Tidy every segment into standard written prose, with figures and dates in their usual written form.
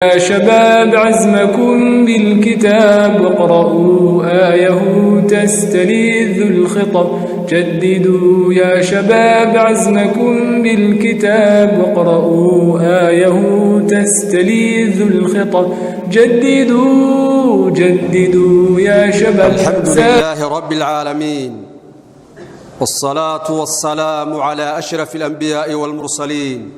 يا شباب عزمكم بالكتاب واقرأوا آيه تستلذ الخطب. جددوا يا شباب عزمكم بالكتاب واقرأوا آيه تستلذ الخطب. جددوا جددوا يا شباب. الحمد لله رب العالمين، والصلاة والسلام على أشرف الأنبياء والمرسلين،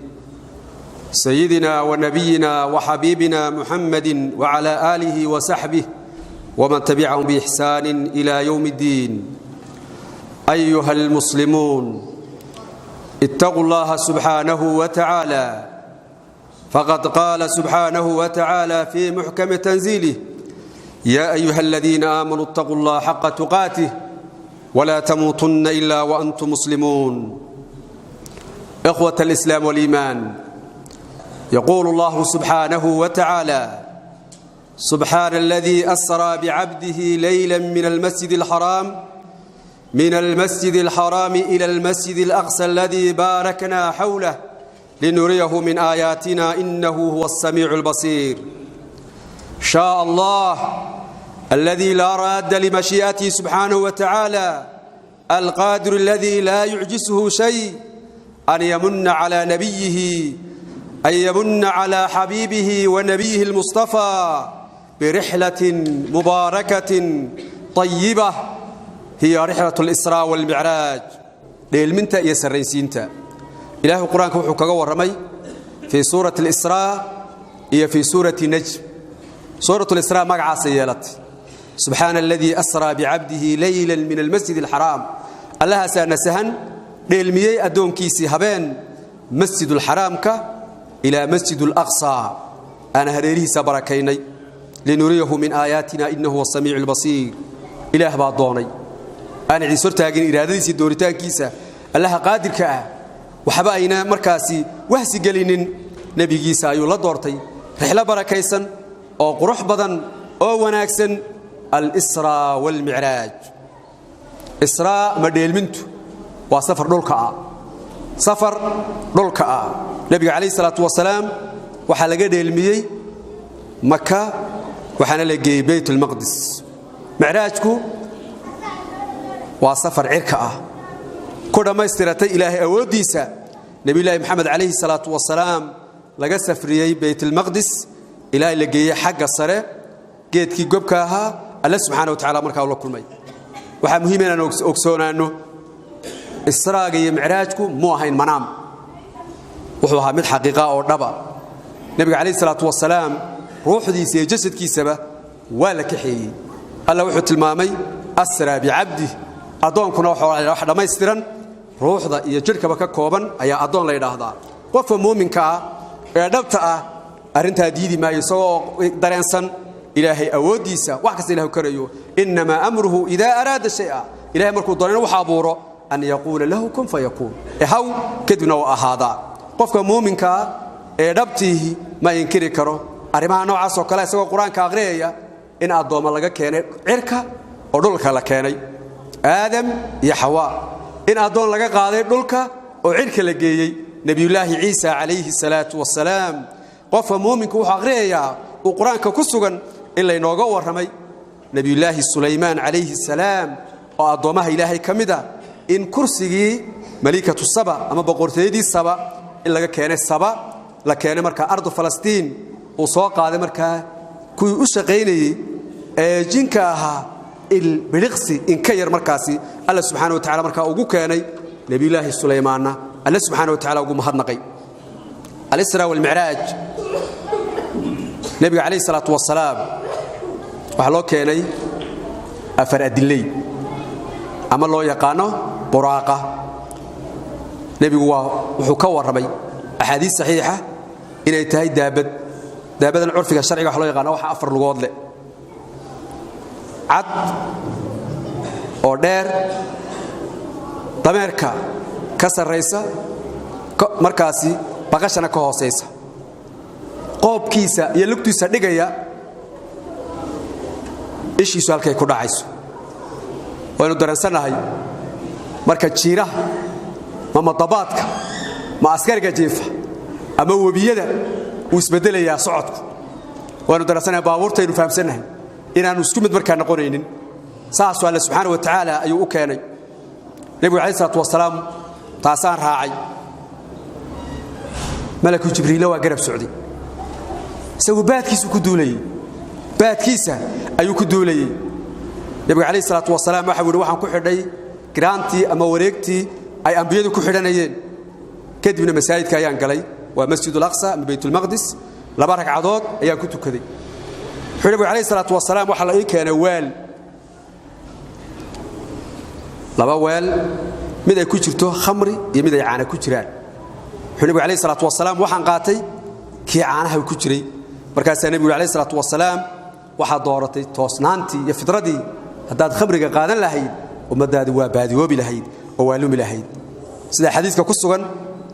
سيدنا ونبينا وحبيبنا محمد وعلى آله وصحبه ومن تبعهم بإحسان إلى يوم الدين. أيها المسلمون، اتقوا الله سبحانه وتعالى، فقد قال سبحانه وتعالى في محكم تنزيله: يا أيها الذين آمنوا اتقوا الله حق تقاته ولا تموتن إلا وأنتم مسلمون. إخوة الإسلام والإيمان، يقول الله سبحانه وتعالى: سبحان الذي أسرى بعبده ليلا من المسجد الحرام إلى المسجد الأقصى الذي باركنا حوله لنريه من آياتنا إنه هو السميع البصير. شاء الله الذي لا راد لمشيئته سبحانه وتعالى، القادر الذي لا يعجزه شيء، أن يمن على نبيه، أن يمن على حبيبه ونبيه المصطفى برحلة مباركة طيبة هي رحلة الإسراء والمعراج. Dheelminta iyo sarraysiinta Ilaahu Qur-aanka wuxuu kaga warramay fii suurati Alisraa iyo fii suurati Najm. Suurat Lisraa magacaasay yeelatay: subxaana aladii asraa bicabdihi leylan min almasjid alxaraam. Allahaasaa nasahan, dheelmiyey addoonkiisii habeen masjidulxaraamka ilaa Masjid Alaqsaa aan hareerihiisa barakaynay, linuriyahu min aayaatina innahu huwa samiicu lbasiir. Ilaah baa doonay, aan ciis hortaagin iraadadiisa, dooritaankiisa. Allaha qaadirka ah waxba ayna markaasi wahsi gelinin, nebigiisa ayuu la doortay rixlo barakaysan oo qurux badan oo wanaagsan, alisraa waalmicraaj. Israa ma dheelmintu waa safar dhulka ah, safar dhulka ah. Nebiga calayhi salaatu wasalaam waxaa laga dheelmiyey Maka, waxaana la geeyey Bayt Ulmaqdis. Micraajku waa safar cirka ah, ku dhammaystiratay Ilaahay awooddiisa. Nebiyulaahi Maxamed calayhi salaatu wasalaam laga safriyey Baytulmaqdis ilaa la geeyey xagga sare, geedkii gobka ahaa, Alle subxaana wa tacala markaa ula kulmay. Waxaa muhiim inaan ogsoonaanno israaga iyo micraajku muu ahayn manaam, wuxuu ahaa mid xaqiiqa oo dhaba. Nebiga calayhi salaatu wasalaam ruuxdiisa iyo jasadkiisaba waa la kaxeeyey. Alla wuxuu tilmaamay asraa bicabdih. Addoonkuna wax dhammaystiran, ruuxda iyo jidhkaba ka kooban ayaa addoon la yidhaahdaa. Qofka muuminka ah ee dhabta ah arrintaa diidi maayo, isagoo dareensan Ilaahay awooddiisa, wax kasta Ilahu karayo. Innamaa amruhu idaa araada shaya, Ilahay markuu doono inuu wax abuuro, an yaquula lahu kun fayakuun, haw, kadibna waa ahaadaa. Qofka muuminkaa ee dhabtiihi ma inkiri karo arrimaha noocaas oo kale, isagoo Qur-aanka aqriyaya, in addoommo laga keenay cirka oo dhulka la keenay, Aadam iyo Xawaa, in addoon laga qaaday dhulka oo cirka la geeyey, Nebiyulaahi Ciisa calayhi salaatu wasalaam. Qofka muuminku wuxuu aqriyayaa uu Qur-aanka ku sugan in laynooga warramay Nebiyulaahi Sulaymaan calayhi salaam, oo addoommaha Ilaahay ka mid a, in kursigii malikatu Saba ama boqortooyadii Saba in laga keenay Saba, la keenay markaa ardu Falastiin, uu soo qaaday markaa kuwii u shaqaynayey ee jinka ahaa ilbidhiqsi in ka yar markaasi Alla subxana wa tacala markaa ugu keenay. Nebiyulaahi Sulaymaanna Alle subxana wa tacala ugu mahadnaqay. Alisraa walmicraaj, nebiga calayhi salaatu wasalaam waxaa loo keenay afar adiley ama loo yaqaano buraaqa. Nebigu waa wuxuu ka warramay axaadiis saxiixa inay tahay daabad. Daabadan curfiga sharciga waxa loo yaqaana waxa afar lugood leh, cad oo dheer, dameerka ka sarraysa, markaasi baqashana ka hoosaysa, qoobkiisa iyo lugtiisa dhigaya, ishiisu halkay ku dhacayso. Waynu dareensannahay marka jiiraha ma madabaadka ma askariga jiifa ama webiyada uu isbeddelayaa socodku. Waanu darasannahay baabuurtaynu fahamsannahay inaannu isku mid markaa noqonaynin. Saasuu Alle subxaana wa tacaala ayuu u keenay nebigu calayhi salaatu wasalaam. Taasaan raacay. Malaku Jibriilla waa garab socday, isagu baadkiisu ku duulayey, baadkiisa ayuu ku duulayey. Nebigu calayhi salaatu wasalaam waxa uu yidhi: waxaan ku xidhay giraantii ama wareegtii ay ambiyadu ku xidhanayeen. Kadibna masaajidka ayaan galay, waa Masjid Alaqsa ama Baytulmaqdis. 2 ragcadood ayaan ku tukaday. Wuxuu nebigu calayhi salaatu wasalaam: waxaa la ii keenay weel, 2 weel, mid ay ku jirto khamri iyo mid ay caana ku jiraan. Wuxuu nebigu calayhi salaatu wasalaam: waxaan qaatay kii caanaha ku jiray. Markaasaa nebigu calayhi salaatu wasalaam: waxaad dooratay toosnaantii iyo fidradii. Haddaad khamriga qaadan lahayd, ummaddaadi waa baadiyoobi lahayd oo waa lumi lahayd. Sida xadiiska ku sugan,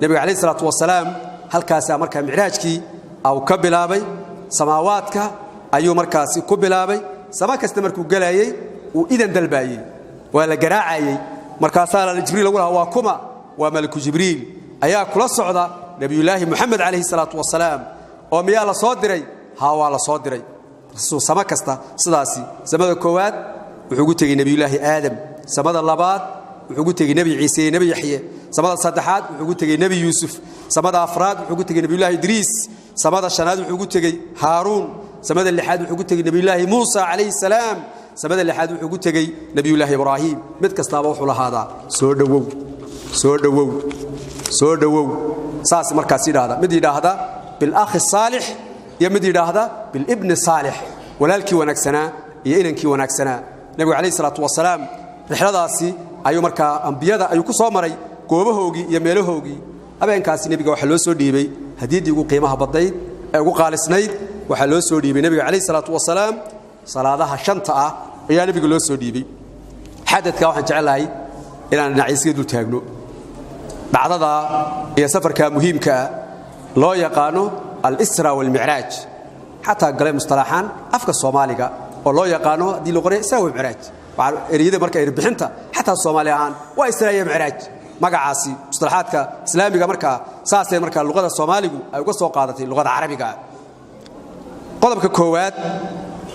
nebiga calayhi salaatu wasalaam halkaasaa markaa micraajkii au ka bilaabay. Samaawaadka ayuu markaasi ku bilaabay. Sama kasta markuu gelayey uu idan dalbaayey, waa la garaacayey. Markaasaa Jibriil lagu lahaa: waa kuma? Waa Malaku Jibriil ayaa kula socda, Nebiyullaahi Moxamed calayhi salaatu wasalaam. Oo miyaa la soo diray? Haa, waa la soo diray. Samo kasta sidaasi. Samada koowaad wuxuu ugu tegey Nebiyullaahi Aadam. Samada labaad wuxuu ugu tegey Nebi Ciise iyo Nebi Yaxye. Samada saddexaad wuxuu ugu tegey Nebi Yuusuf. Samada afraad wuxuu ugu tegey Nebiyullaahi Idriis. Samada shanaad wuxuu ugu tegey Haaruun. Samada lixaad wuxuu ugu tegey Nebiyullaahi Muusa calayhi salaam. Samada lixaad wuxuu ugu tegey Nebiyullaahi Ibraahim. Mid kastaaba wuxuu lahaadaa: soo dhowow, soo dhowow, soo dhowow. Saas markaas yidhaahda, mid yidhaahda bilakhi saalix iyo mid yidhaahda bilibni saalix, walaalkii wanaagsanaa iyo inankii wanaagsanaa. Nebigu calayhi salaatu wasalaam rixladaasi ayuu markaa ambiyada ayuu ku soo maray goobahoogii iyo meelahoogii. Habeenkaasi nebiga waxaa loo soo dhiibay hadiyaddii ugu qiimaha badnayd ee ugu qaalisnayd. Waxaa loo soo dhiibay nebiga calayhi salaatu wasalaam salaadaha 5ta ah ayaa nebiga loo soo dhiibay. Xadadka waxaan jecelahay inaan dhinaciiskaga dul taagno dhacdada iyo safarka muhiimka ah loo yaqaano al-Isra wal-Micraaj, xataa galay musطalaxaan afka Soomaaliga oo loo yaqaano haddii loo qoray Isra wal-Micraaj. Waxaa ereyada marka erbixinta xataa Soomaali ahaan waa Isra iyo Micraaj magacaasi. Musطalaxaadka islaamiga markaa saasay markaa luqada Soomaaligu ay uga soo qaadatay luqada Carabiga. Qodobka koowaad,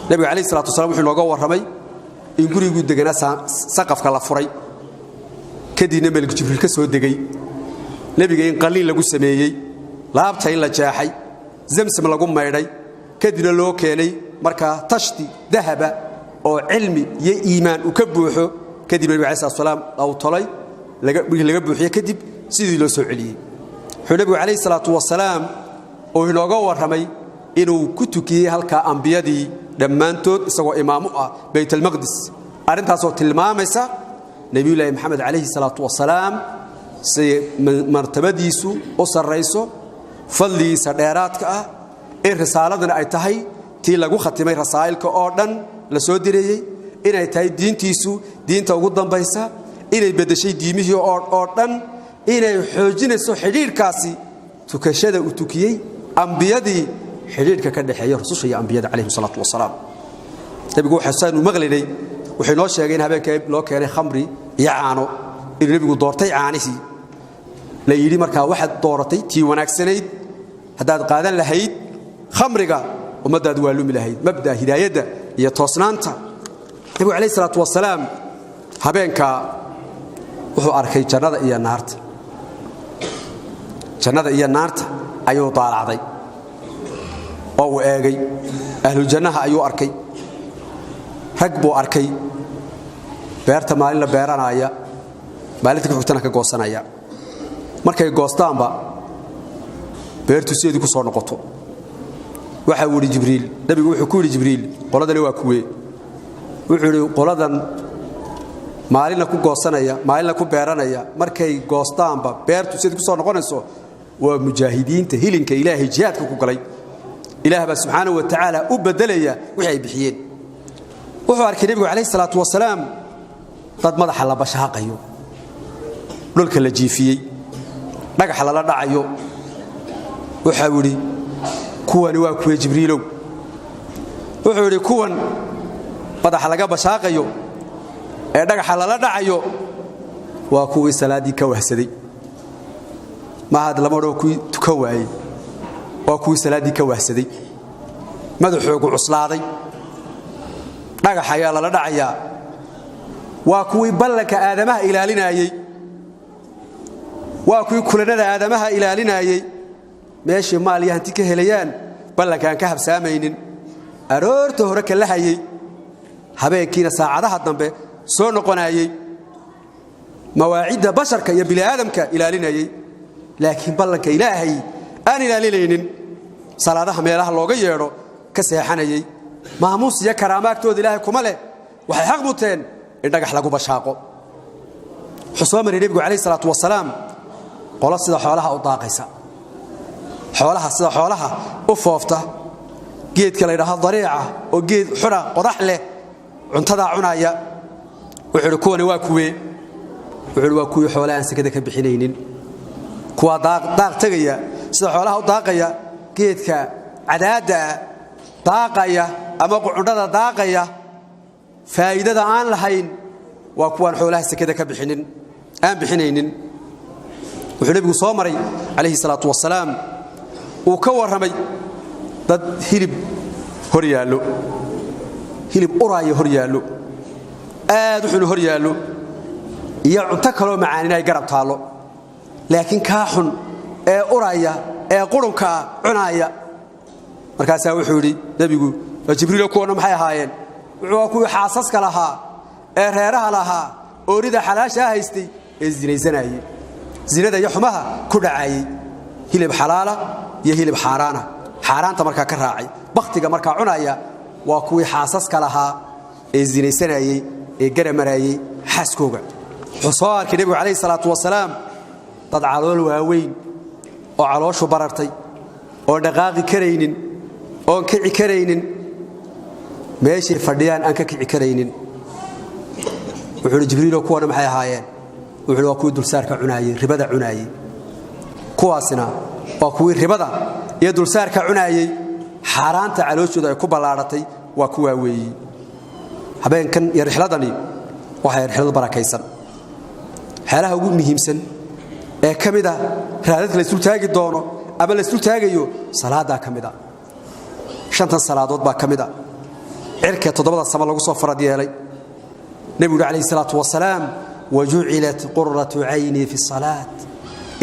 nebiga calayhi salatu wasalaam wuxuu inooga warramay in guriguu deganaa saqafka la furay, kadibna Melik Jibriil ka soo degay. Nebiga in qalliin lagu sameeyey, laabta in la jeexay, Zamsam lagu maydhay, kadibna loo keenay markaa tashti dahaba oo cilmi iyo iimaan uu ka buuxo. Kadib nebiga alai slat salaam uu tolay, markii laga buuxiye kadib sidii loo soo celiyey. Wuxuu nebigu calayhi salaatu wasalaam uu inooga warramay inuu ku tukiyey halkaa ambiyadii dhammaantood isagoo imaamu ah Baytalmaqdis. Arrintaasoo tilmaamaysa Nebiyullaahi Maxamed calayhi salaatu wasalaam siday martabadiisu u sarrayso, fadligiisa dheeraadka ah, in risaaladana ay tahay tii lagu khatimay rasaa'ilka oo dhan la soo direeyey, inay tahay diintiisu diinta ugu dambaysa, inay beddeshay diimihii oo dhan, inay xoojinayso xidhiidhkaasi tukashada uu tukiyey ambiyadii, xidhiidhka ka dhexeeya rususha iyo ambiyada calayhim salaatu wasalaam. Nebigu waxaanu maqlaynay wuxuu inoo sheegay in habeenka loo keenay khamri iyo caano, inuu nebigu doortay caanihii. La yidhi markaa: waxaad dooratay tii wanaagsanayd, haddaad qaadan lahayd khamriga ummaddaadu waa lumi lahayd. Mabda hidaayadda iyo toosnaanta. Nebigu calayhi salaatu wasalaam habeenka wuxuu arkay jannada iyo naarta. Jannada iyo naarta ayuu daalacday oo uu eegay. Ahlu jannaha ayuu arkay. Rag buu arkay beerta maalin la beeranaya, maalinta ka xigtana ka goosanaya. Markay goostaanba beertu sideedii ku soo noqoto. Waxa uu yidhi Jibriil, nebigu wuxuu ku yidhi Jibriil: qoladani waa kuwee? Wuxuu yidhi: qoladan maalinna ku goosanaya, maalinna ku beeranaya, markay goostaanba beertu sideed ku soo noqonayso, waa mujaahidiinta hilinka Ilaahay jihaadka ku galay. Ilaah baa subxaanahu wa tacaala u beddelaya wixii ay bixiyeen. Wuxuu arkay nebigu calayhi salaatu wasalaam dad madaxa la bashaaqayo, dhulka la jiifiyey, dhagaxa lala dhacayo. Waxau yidhi: kuwani waa kuwe, Jibriilow? Wuxuu yidhi: kuwan madaxa laga bashaaqayo ee dhagaxa lala dhacayo waa kuwii salaaddii ka wahsaday. Mahad lama odhan kuwii tukan waayey, waa kuwii salaaddii ka wahsaday. Madaxoogu cuslaaday, dhagax ayaa lala dhacayaa. Waa kuwii ballanka aadamaha ilaalinayey, waa kuwii kulanada aadamaha ilaalinayey. Meeshii maal iyo hanti ka helayaan ballankaan ka habsaamaynin, aroorta hore ka lahayey, habeenkiina saacadaha dambe soo noqonayey, mawaacidda basharka iyo bini'aadamka ilaalinayey, laakiin ballanka Ilaahay aan ilaalinaynin, salaadaha meelaha looga yeedho ka seexanayey. Maamuus iyo karaamo agtooda Ilaahay kuma leh. Waxay xaq muteen in dhagax lagu bashaaqo. Wuxuu soo maray Nebigu calayhi salaatu wasalaam qolo sida xoolaha u daaqaysa, xoolaha sida xoolaha u foofta, geedka la yidhaahdo dariica oo geed xuna qodax leh cuntadaa cunaya. Wuxuu idhi kuwani waa kuwee? Wuxuu idhi waa kuwii xoolaha aan sakada ka bixinaynin, kuwaa daaq tegaya, sida xoolaha u daaqaya, geedka cadaaddaa daaqaya ama qucundhada daaqaya, faa'iidada aan lahayn, waa kuwaan xoolaha sakada ka bixinin, aan bixinaynin. Wuxuu Nebigu soo maray calayhi salaatu wasalaam, uu ka warramay dad hilib hor yaallo, hilib uraaya hor yaallo, aad u xun hor yaallo, iyo cunto kaloo macaanin ay garab taallo, laakiin kaa xun ee uraya ee qurunkaa cunaaya. Markaasaa wuxuu yidhi Nebigu, Jibriilo, kuwana maxay ahaayeen? Wuxuu waa kuwii xaasaska lahaa ee reeraha lahaa, oorida xalaashaa haystay ee zinaysanayey, zinada iyo xumaha ku dhacayey. Hilib xalaala iyo hilib xaaraana xaaraanta markaa ka raacay, bakhtiga markaa cunaya, waa kuwii xaasaska lahaa ee zinaysanayey ee garamarayey xaaskooga. Wuxuu soo arkay Nebigu calayhi salaatu wasalaam dad calool waaweyn oo calooshu barartay, oon dhaqaaqi karaynin, oon kici karaynin, meeshay fadhiyaan aan ka kici karaynin. Wuxuu uhi, Jibriilo, kuwana maxay ahaayeen? Wuxuu waa kuwii dulsaarka cunaayey, ribada cunaayey. Kuwaasina waa kuwii ribada iyo dulsaarka cunaayey, xaaraanta calooshooda ay ku ballaadhatay, waa kuwaa weeyi. Habeenkan iyo rixladani waxay rixlad barakaysan. Waxyaalaha ugu muhiimsan ee ka mid a raadadka la isdul taagi doono ama la isdul taagayo, salaaddaa ka mid a. Shantan salaadood baa ka mid a cirka toddobada sama lagu soo farad yeelay. Nebigu yidhi calayhi salaatu wasalaam: "Wajucilat quratu caynii fi salaat."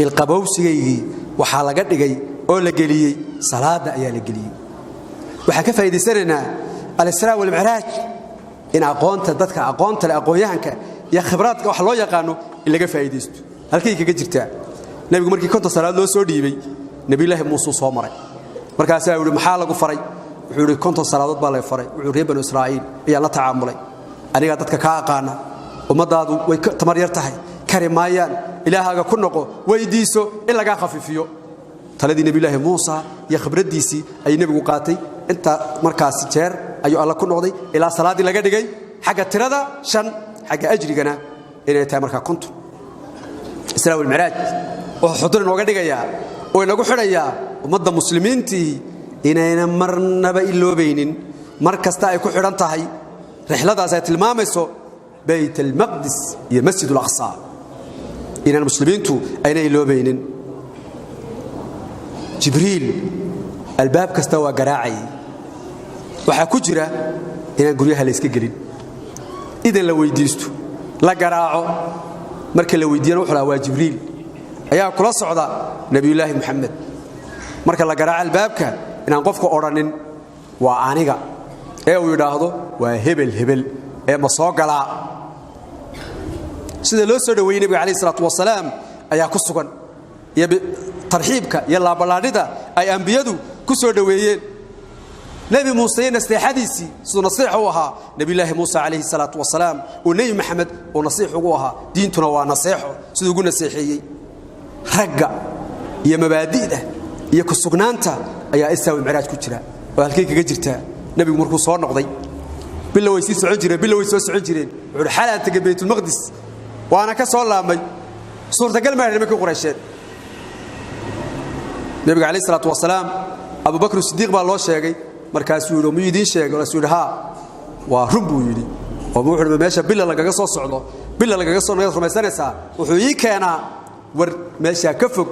Ilqabowsigaygii waxaa laga dhigay oo la geliyey salaadda ayaa la geliyey. Waxaan ka faa'idaysanaynaa alisraa walmicraaj in aqoonta dadka aqoonta leh, aqoonyahanka iyo khibraadka wax loo yaqaano, in laga faa'iidaysto. Halkay kaga jirtaa? Nebigu markii 50 salaad loo soo dhiibay, Nebiyullaahi Muusuu soo maray. Markaasaa yidhi: "Maxaa lagu faray?" Wuxuu yidhi: 50 salaadood baa lay faray. Wuxuu: "Reer Banu Israa'iil ayaan la tacaamulay, anigaa dadka kaa aqaana, ummadaadu way tamar yar tahay, kari maayaan. Ilaahaaga ku noqo, weydiiso in lagaa khafiifiyo." Taladii Nebiyullaahi Muusa iyo khibraddiisii ayuu Nebigu qaatay. Inta markaas jeer ayuu Alla ku noqday ilaa salaaddii laga dhigay xagga tirada shan, xagga ajrigana inay tahay markaa 50. Israa walmicraaj wuxuu xudur inooga dhigayaa oo inagu xidhayaa ummadda muslimiintii inayna marnaba iloobaynin, mar kasta ay ku xidhan tahay rixladaas ay tilmaamayso Bayt Almaqdis iyo Masjid Alaqsa, inaan muslimiintu ayna iloobaynin. Jibriil albaab kasta waa garaacayay. Waxaa ku jira inaan guryaha la yska gelin, idan la weyddiisto, la garaaco. Marka la weydiiyana wuxuu lahaa: "Waa Jibriil ayaa kula socda Nebiyullaahi Moxamed." Marka la garaaco albaabka, inaan qofka odhanin "Waa aniga" ee uu yidhaahdo "Waa hebel hebel ee ma soo galaa?" Sida loo soo dhoweeyey Nebiga calayhi salaatu wasalaam ayaa ku sugan, iyo tarxiibka iyo laaballaadhida ay ambiyadu ku soo dhoweeyeen Nebi Muuse, iyo nasteexadiisii, siduu nasiix u ahaa Nebiyulaahi Muuse calayhi salaatu wasalaam, uu Nebi Maxamed uu nasiix ugu ahaa. Diintuna waa naseexo. Siduu ugu naseexeeyey ragga iyo mabaadi'da iyo ku sugnaanta ayaa Israa Micraaj ku jira. Oo halkay kaga jirtaa? Nebigu markuu soo noqday, bilo way sii socon jireen, bilo way soo socon jireen. Wuxuu xalaan tegay Baytulmaqdis, waana ka soo laabmay. Suurtagal maaha nimankii Quraysheed. Nebiga calayhi salaatu wasalaam Abubakr Sidiiq baa loo sheegay. Markaasuu yidhi: "Miyuu idiin sheegay?" Markaasuu yidhi: "Haa, waa run," buu yidhi. Oo wuxuu meesha bila lagaga soo socdo, bila lagaga soo noqdo, rumaysanaysaa? Wuxuu ii keenaa war meeshaa ka fog,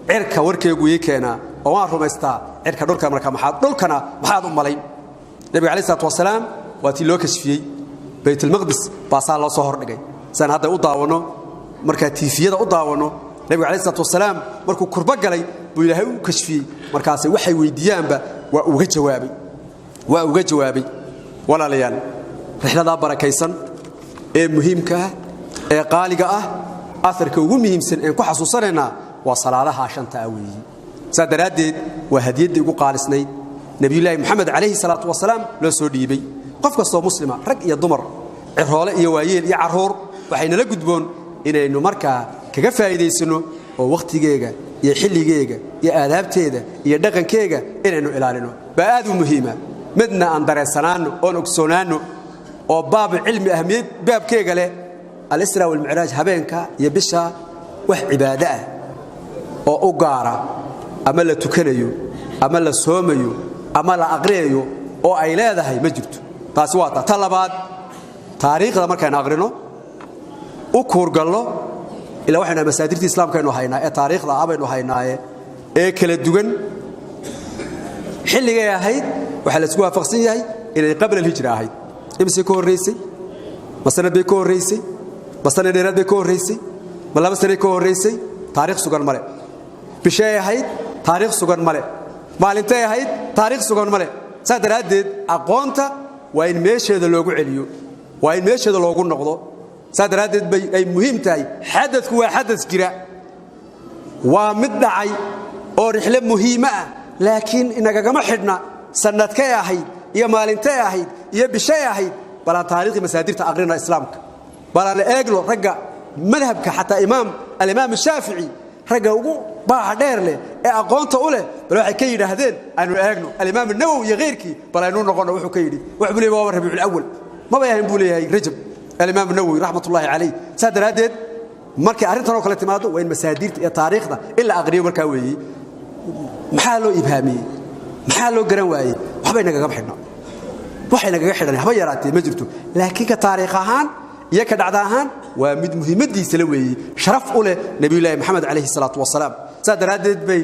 cirka warkeegu ii keenaa, oo waan rumaystaa. Cirka dhulka marka maxaad dhulkana maxaad u malayn? Nabiga calayhi salaatu wasalaam waa tii loo kashfiyey Baytulmaqdis, baasaa loo soo hordhigay saan hadda u daawano markaa tiifiyada u daawano. Nabiga calayhi salaatu wasalaam markuu kurbo galay buu Ilaahay u kashfiyey, markaas waxay weydiiyaanba waa uga jawaabay, waa uga jawaabay. Walaalayaal, rixladaa barakaysan ee muhiimka ah ee qaaliga ah, aarka ugu muhiimsan een ku xasuusanaynaa waa salaadaha shanta ah weeyi. Saa daraaddeed waa hadiyaddii ugu qaalisnayd Nebiyullaahi Moxamed calayhi salaatu wasalaam loo soo dhiibay. Qof kastoo muslima, rag iyo dumar, ciroole iyo waayeel iyo carruur, waxaynala gudboon inaynu markaa kaga faa'iidaysanno oo wakhtigeega iyo xilligeega iyo aadaabteeda iyo dhaqankeega inaynu ilaalino baa aad u muhiima. Midna aan dareensanaanno oon ogsoonaanno oo baab cilmi ahmiyad baabkeega leh, Alisraa walmicraaj habeenka iyo bisha wax cibaado ah oo u gaara ama la tukanayo ama la soomayo ama la aqriyayo oo ay leedahay ma jirto. Taasi waa ta labaad. Taariikhda markaynu aqrino, u kuurgallo, ilaa waxaynu masaadirtii islaamkaynu haynaa ee taariikhda ah baynu haynaaye ee kala duwan, xilligay ahayd waxaa la isku waafaqsan yahay inay qabla alhijra ahayd. Imise ka horraysay? Ma sanad bay ka horraysay? Ma sanad dheeraad bay ka horraysay? Ma 2 sanay ka horraysay? Taariikh sugan male. Bishay ahayd? Taariikh sugan male. Maalintay ahayd? Taariikh sugan male. Saa daraaddeed aqoonta waa in meesheeda loogu celiyo, waa in meesheeda loogu noqdo. Saa daraaddeed bay ay muhiim tahay. Xadadku waa xadad jira, waa mid dhacay oo rixle muhiimo ah, laakiin inagagama xidhna sanadkay ahayd iyo maalintay ahayd iyo bishay ahayd. Balaan taariikhdii masaadirta aqrina islaamka, balaan eegno ragga madhabka, xataa imaam alimaam Shaafici, ragga ugu baaxa dheer leh ee aqoonta u leh, bal waxay ka yidhaahdeen aynu eegno. Alimaam Nawowi iyo keyrkii bal aynu noqono wuxuu ka yidhi. Wuxuu leeyahay waa Rabiicul Awal, maba yahayn buu leeyahay Rajab, alimaam Nawowi raxmatullaahi calayh. Saa daraaddeed markay arrintan oo kale timaado waa in masaadirta iyo taariikhda in la aqriyo markaa weeye. Maxaa loo ibhaamiyey? Maxaa loo garan waayey? Waxbay nagaga xidhna, waxay nagaga xidhan haba yaraatee ma jirto. Laakiin ka taariikh ahaan iyo ka dhacda ahaan waa mid muhiimadiisa la weeyey, sharaf u leh Nabiyullaahi Maxamed calayhi salaatu wasalaam. Saa daraaddeed bay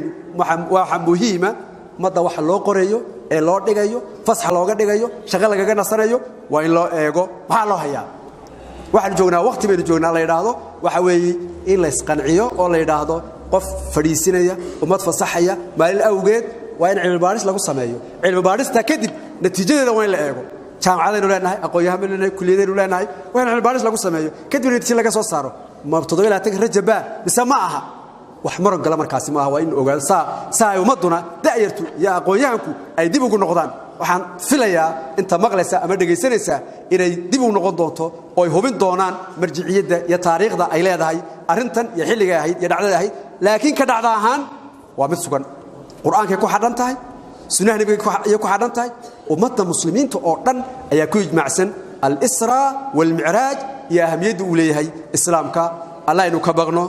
waxa muhiima ummadda waxa loo qorayo ee loo dhigayo, fasax looga dhigayo, shaqo lagaga nasanayo, waa in loo eego maxaa loo hayaa. Waxaanu joognaa waqti baynu joognaa la yidhaahdo waxa weeye in la isqanciyo oo la yidhaahdo qof fadhiisinaya ummad fasaxaya maalin awgeed waa in cilmi baadhis lagu sameeyo. Cilmi baadhista kadib natiijadeeda waa in la eego. Jaamacadaynu leenahay, aqoon-yahan baynu leenahay, kuliyadaynu leenahay, waa in cilmi baadhis lagu sameeyo, kadib natiijo laga soo saaro. Ma 27 Rajabba mise ma aha? Wax muran gala markaasi maaha. Waa in ogaado saa ay ummadduna, da'yartu iyo aqoon-yahanku ay dib ugu noqdaan. Waxaan filayaa inta maqlaysa ama dhegaysanaysa inay dib u noqon doonto oo ay hubin doonaan marjiciyadda iyo taariikhda ay leedahay arrintan iyo xilligay ahayd iyo dhacdada ahayd. Laakiin ka dhacda ahaan waa mid sugan, Qur'aankay ku xadhan tahay, sunnaha Nebiga ayay ku xadhan tahay. Ummadda muslimiinta oo dhan ayaa ku ijmaacsan Alisraa waalmicraaj iyo ahamiyadda uu leeyahay islaamka. Allah aynu ka baqno,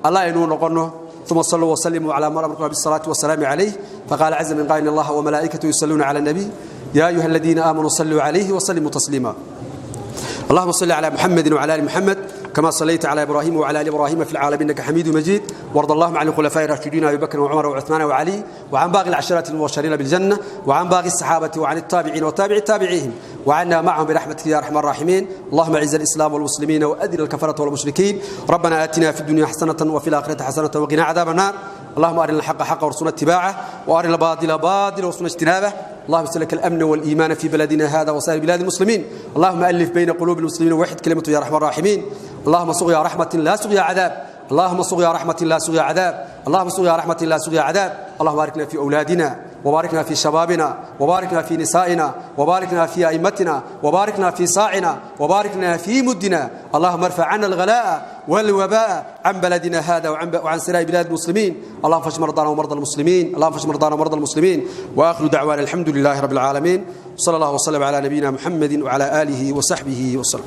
Allah aynu noqonno. ثم صلوا وسلموا على من أمركم بالصلاة والسلام عليه، فقال عز من قائل: الله وملائكته يصلون على النبي يا أيها الذين آمنوا صلوا عليه وسلموا تسليما. اللهم صل على محمد وعلى ال محمد كما صليت على ابراهيم وعلى ال ابراهيم في العالمين انك حميد مجيد، وارض اللهم عن الخلفاء الراشدين ابي بكر وعمر وعثمان وعلي، وعن باقي العشرة المبشرين بالجنه، وعن باقي الصحابه، وعن التابعين وتابع تابعيهم، وعنا معهم برحمتك يا ارحم الراحمين. اللهم اعز الاسلام والمسلمين واذل الكفره والمشركين. ربنا اتنا في الدنيا حسنه وفي الاخره حسنه وقنا عذاب النار. اللهم ارنا الحق حقا وارزقنا اتباعه، وارنا الباطل باطلا وارزقنا اجتنابه. اللهم اسلك الامن والايمان في بلدنا هذا وسائر بلاد المسلمين. اللهم الف بين قلوب المسلمين ووحد كلمته يا ارحم الراحمين. اللهم سقيا رحمه لا سقيا عذاب، اللهم سقيا رحمه لا سقيا عذاب، اللهم سقيا رحمه لا سقيا عذاب. اللهم باركنا في اولادنا، وباركنا في شبابنا، وباركنا في نسائنا، وباركنا في ائمتنا، وباركنا في صاعنا، وباركنا في مدنا. اللهم ارفع عنا الغلاء والوباء عن بلدنا هذا وعن سائر بلاد المسلمين. اللهم فاشف مرضانا ومرضى المسلمين، اللهم فاشف مرضانا ومرضى المسلمين. واخر دعوانا الحمد لله رب العالمين، صلى الله وسلم على نبينا محمد وعلى اله وصحبه وسلم.